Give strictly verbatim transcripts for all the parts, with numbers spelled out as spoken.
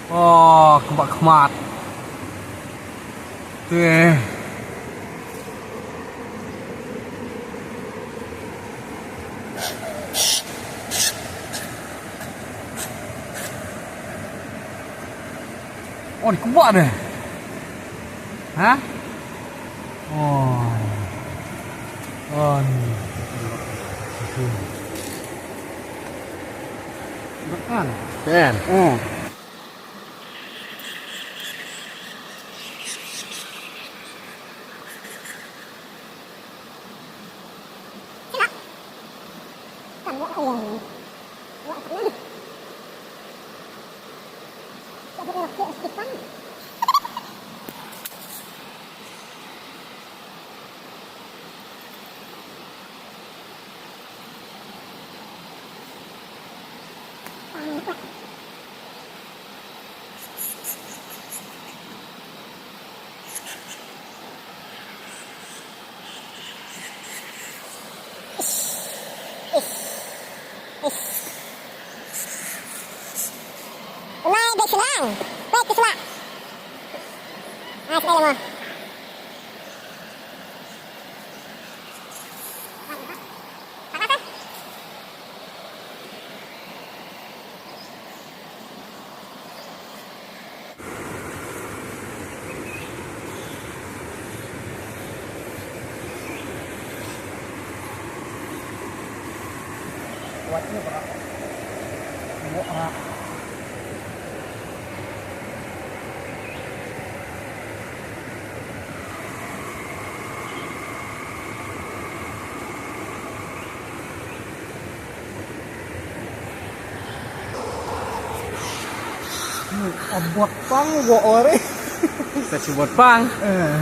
Oh, kebak khmat. Teh. Oh, ni kebak deh. Ha? Oh. Oh, ni. Kan? Kan? Oh. Kumai dei shulang. Peit ki shulang. Ah, shulang mo. Abot pang wo ore. Sa sibot pang. Eh.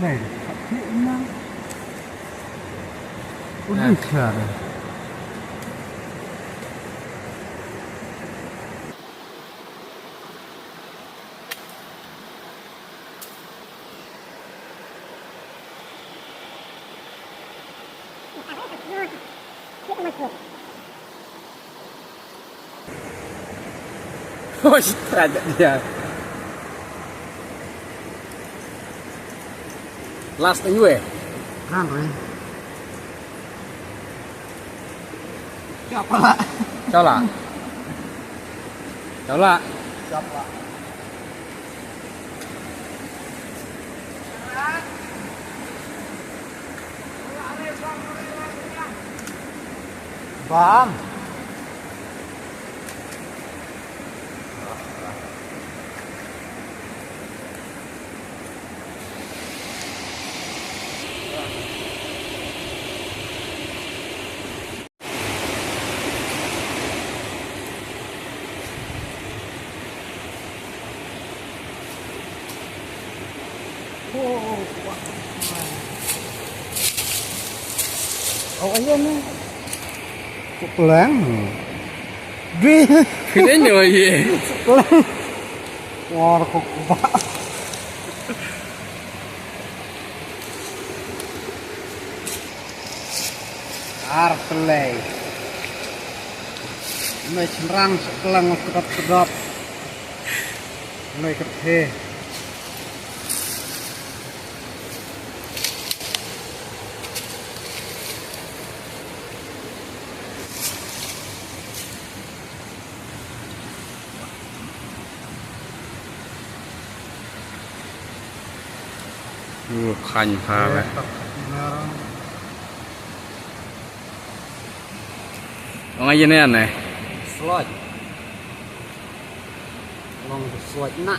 Hey, ini. Udah, nah. Oi, terajak dia. Last anyway. Kan, Ren. Siapa lah? Siapa lah? Siapa lah? Siapa? Bang. Oh, ayan na. Kok pelang? Dwi. Kena nyo ye. Pelang. War kok ba. Ar pelai. Noi chynrang sekelang kedap-kedap. Noi kethe. Uh, khan pha le. Ong ai ne ne. Slot. Long slot na.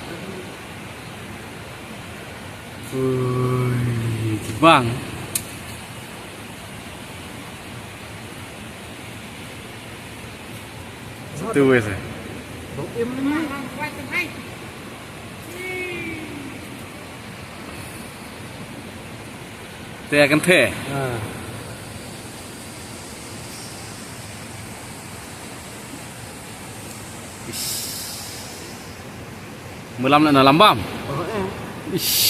Ui, bang. Satu wes eh. Te akan te. Ha. Ish. Melam na lambam. Oh, eh. Ish.